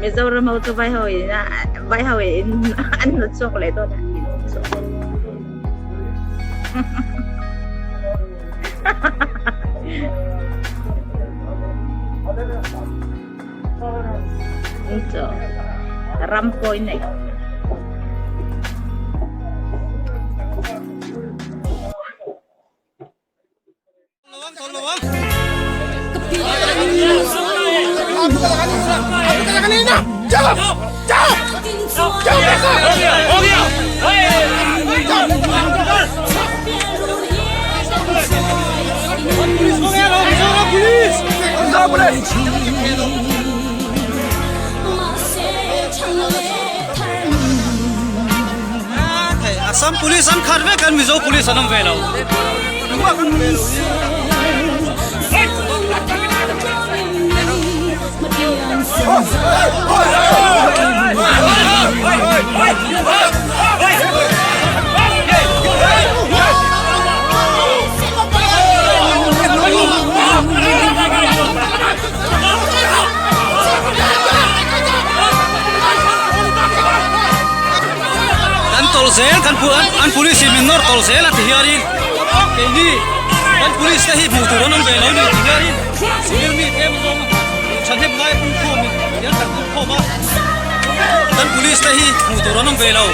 Mizoram ho chu vai ho in vai ho in an hnawt chhuak leh dawn a. Ram kawi nei. Assam police an khat vek an Mizo police an awm ve lo. Kan tawlh zel kan an police in min nawr tawlh zel a ti hianin keini kan police te hi hmuh tur an awm ve lo ni ti hianin civil mi tlem zawng thahnem ngai pung khawm in hian kan pung khawm a kan police te hi hmuh tur an awm ve lo.